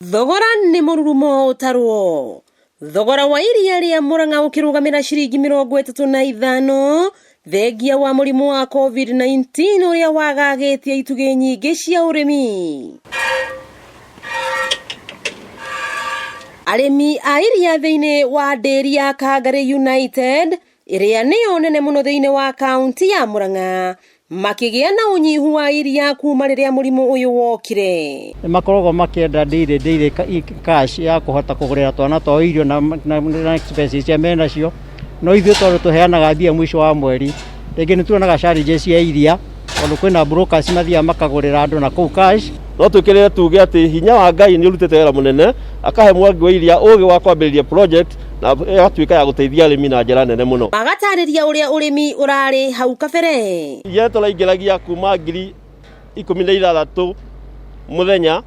Thogora nĩ mũrurumo ũtarwo. Thogora wa iria rĩa Murang'a ũkĩrũgamĩra ciringi 35 thengia wa mũrimũ wa COVID-19 ũrĩa wagagĩtie itugĩ nyingĩ cia ũrĩmi. Arĩmi a iria thĩinĩ wa ndĩri ya Kangarĩ United ĩrĩa nĩyo nene mũno thĩinĩ wa kaunti ya Murang'a makĩgĩa na ũnyihu wa iria kuma rĩrĩa mũrimũ ũyũ wokire. Nĩ makoragwo makĩenda daily daily cash ya kũhota kũgũrĩra twana twao irio na expenses iria menacio, no ithuĩ tondũ tũheanaga mbia mũico wa mweri, rĩngĩ nĩ tuonaga challenges cia iria tondũ kwĩna brokers mathiaga makagũrĩra andũ na kũu cash. No twĩkĩrĩre tuge atĩ hinya wa Ngai nĩ ũrutĩte wĩra mũnene, akahe Mwangi wa Iria ũgĩ wa kwambĩrĩria project na ĩgatuĩka ya gũteithia arĩmi na njĩra nene mũno. Magatarĩria ũrĩa ũrĩmi ũrarĩ hau kabere. Iria tũraingĩragia kuma 16,000 mũthenya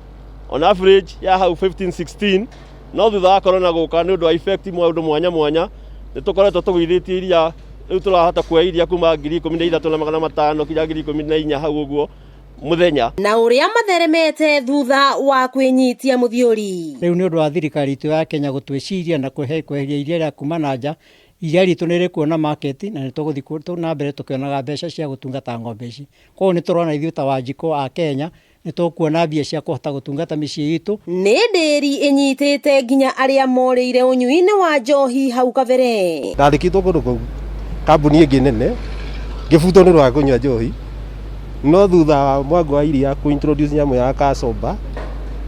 on average ya hau 15 16, no thutha wa corona gũka nĩ ũndũ wa effect maũndũ mwanya mwanya nĩ tũkoretwo tũgũithĩtie iria. Rĩu tũrahota kuoya iria kuma 13,500 kinya 14,000 hau ũguo mũthenya. Na ũrĩa matheremete thutha wa kwĩnyitia mũthiori. Rĩu nĩ ũndũ wa thirikari itũ ya Kenya gũtwĩciria na kweheria iria rĩa kuma na nja, iria ritũ nĩ rĩkuona market na nĩ tũgũthiĩ na mbere tũkĩonaga mbeca cia gũtungata ng'ombe ici. Koguo nĩ tũrona ithuĩ ta Wanjikũ a Kenya nĩ tũkuona mbia cia kũhota gũtungata mĩciĩ itũ. Nĩ ndĩri ĩnyitĩte nginya arĩa morĩire ũnyui-inĩ wa njohi hau kabere. Ndandĩkĩtwo kũndũ kũu kambuni ĩngĩ nene ngĩbutwo nĩ ũndũ wa kũnyua njohi, no thutha wa Mwangi wa Iria kũ introduce nyamũ ya kacoba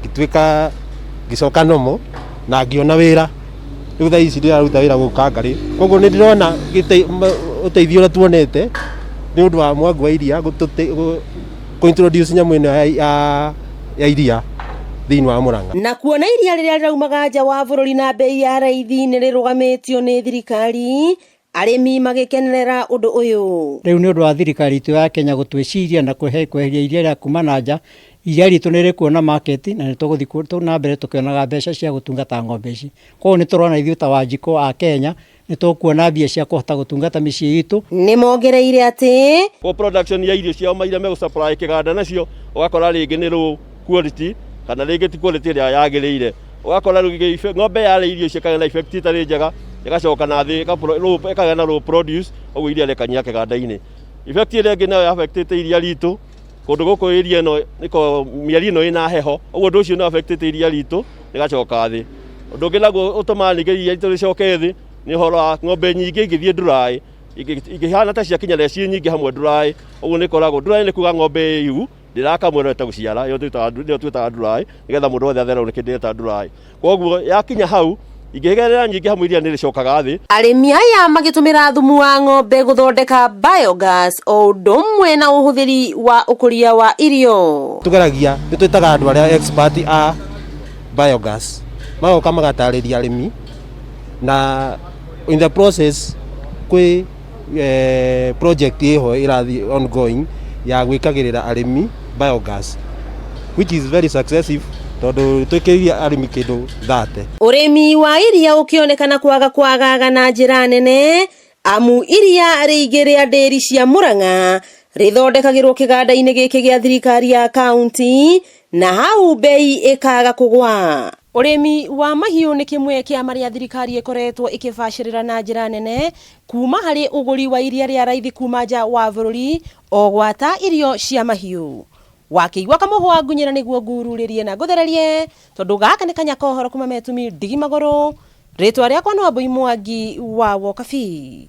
ngĩtuĩka ngĩcoka normal na ngĩona wĩra. Rĩu thaa ici ndĩraruta wĩra gũkũ Kangarĩ, koguo nĩ ndĩrona ũteithio ũrĩa tuonete nĩ ũndũ wa Mwangi wa Iria kũ introduce nyamũ ĩno ya iria thĩinĩ wa Murang'a. Na kuona iria rĩrĩa rĩraumaga nja wa bũrũri na mbei ya raithi nĩ rĩrũgamĩtio nĩ thirikari, arĩmi magĩkenerera ũndũ ũyũ. Rĩu nĩ ũndũ wa thirikari itũ ya Kenya gũtwĩciria na kweheria iria rĩa kuma na nja, iria ritũ nĩ rĩkuona market na nĩ tũgũthiĩ na mbere tũkĩonaga mbeca cia gũtungata ng'ombe ici. Koguo nĩ tũrona ithuĩ ta Wanjikũ a Kenya nĩ tũkuona mbia cia kũhota gũtungata mĩciĩ itũ. Nĩ mongereire atĩ Kwa production ya irio ciao iria megũ supply kĩganda nacio, ũgakora rĩngĩ nĩ low quality kana rĩngĩ ti quality ĩrĩa yagĩrĩire. Ũgakora rĩngĩ ng'ombe yarĩa irio icio ĩkagĩa na effect ĩtarĩ njega, ĩgacoka na thĩ ĩkagĩa na low produce, ũguo iria rĩkanyiha kĩganda-inĩ. Effect ĩrĩa ĩngĩ nayo affectĩte iria ritũ, kũndũ gũkũ area ĩno ĩkoragwo mĩeri ĩno ĩna heho, ũguo ũndũ ũcio nĩ affectĩte iria ritũ rĩgacoka thĩ. Ũndũ ũngĩ naguo ũtũmaga ningĩ iria ritũ rĩcoke thĩ nĩ ũhoro wa ng'ombe nyingĩ ingĩthiĩ dry, ingĩhana ta ciakinyana ciĩ nyingĩ hamwe dry, ũguo nĩ ĩkoragwo dry nĩ kuga ng'ombe ĩ ihu ndĩrakamwo ĩrorete gũciara, ĩyo twĩtaga dry, nĩgetha mũndũ wothe athererwo nĩkĩ ndĩreta dry. Koguo yakinya hau ingĩgerera nyingĩ hamwe iria nĩ rĩcokaga thĩ. Arĩmi aya magĩtũmĩra thumu wa ng'ombe gũthondeka biogas o ũndũ ũmwe na ũhũthĩri wa ũkũria wa irio. Tũgeragia, nĩ twĩtaga andũ arĩa expert a biogas magoka magatarĩria arĩmi, na in the process kwĩ project ĩho ĩrathiĩ ongoing ya gwĩkagĩrĩra arĩmi biogas which is very successive tondũ twĩkĩrĩire arĩmi kĩndũ 30. Ũrĩmi wa iria ũkĩonekana kwaga kwagaga na njĩra nene amu iria rĩingĩ rĩa ndĩri cia Murang'a rĩthondekagĩrwo kĩganda-inĩ gĩkĩ gĩa thirikari ya kaunti na hau mbei ĩkaga kũgwa. Ũrĩmi wa mahiũ nĩ kĩmwe kĩa marĩa thirikari ĩkoretwo ĩkĩbacĩrĩra na njĩra nene kuma harĩ ũgũri wa iria rĩa raithi kuma nja wa bũrũri o gwata irio cia mahiũ. Wakĩigua kamũhwa ngunyĩra nĩguo ngururĩrie na ngũthererie tondũ gaka nĩ kanya kohoro kuma metumi ndigi magũrũ. Rĩtwa rĩakwa nĩ Wambui Mwangi wa Wokabi.